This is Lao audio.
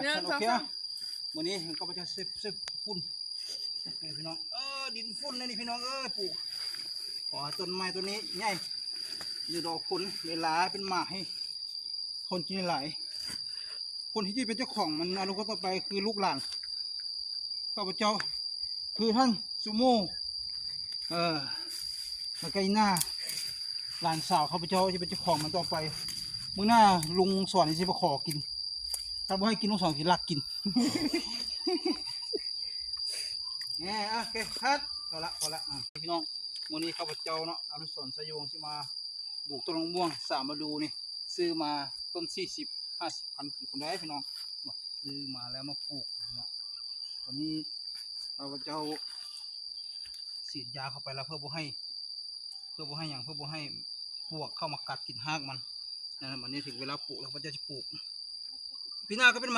ໜຶ່ງ ສອງ ສາມ ໂອເຄ ມື້ນີ້ຂ້າພະເຈົ້າເຊັບ ເຊັບຝຸ່ນ ນີ້ພີ່ນ້ອງ ເອີ ດິນຝຸ່ນເດ້ນີ້ພີ່ນ້ອງເອີຍ ປູກ ຂໍໃຫ້ຕົ້ນໄມ້ຕົ້ນນີ້ໃຫຍ່ ມີດອກຜົນຫຼາຍໆ ເປັນໝາກໃຫ້ຄົນກິນຫຼາຍໆ ຄົນທີ່ຈະເປັນເຈົ້າຂອງມັນອະນາຄົດຕໍ່ໄປຄືລູກຫຼານຂ້າພະເຈົ້າ ຄືທ່ານສຸໂມ ເອີ ແລ້ວກະອີ່ໜ້າ ຫຼານສາວຂ້າພະເຈົ້າຈະເປັນເຈົ້າຂອງມັນຕໍ່ໄປ ມື້ໜ້າລຸງສອນຊິມາຂໍກິນ ຖ້າບໍ່ໃຫ້ກິນ ລຸງສອນຊິລັກກິນ ແນ່ ໂອເຄ ຄັດ ພໍລະ ພໍລະ ອ່າ ພີ່ນ້ອງ ມື້ນີ້ຂ້າພະເຈົ້າເນາະ ອະນຸສອນ ໄຊວງ ຊິມາປູກຕົ້ນມະມ່ວງສາມລະດູນີ້ ຊື້ມາຕົ້ນສີ່ສິບ ຫ້າສິບພັນກີບພຸ້ນເດ້ພີ່ນ້ອງ ຊື້ມາແລ້ວມາປູກເນາະ ຕອນນີ້ຂ້າພະເຈົ້າສີດຢາເຂົ້າໄປແລ້ວ ເພື່ອບໍ່ໃຫ້ ເພື່ອບໍ່ໃຫ້ຫຍັງ ເພື່ອບໍ່ໃຫ້ປວກເຂົ້າມາກັດກິນຮາກມັນ ນັ້ນ ບັດນີ້ເຖິງເວລາປູກແລ້ວ ຂ້າພະເຈົ້າຊິປູກ ປີໜ້າກໍເປັນ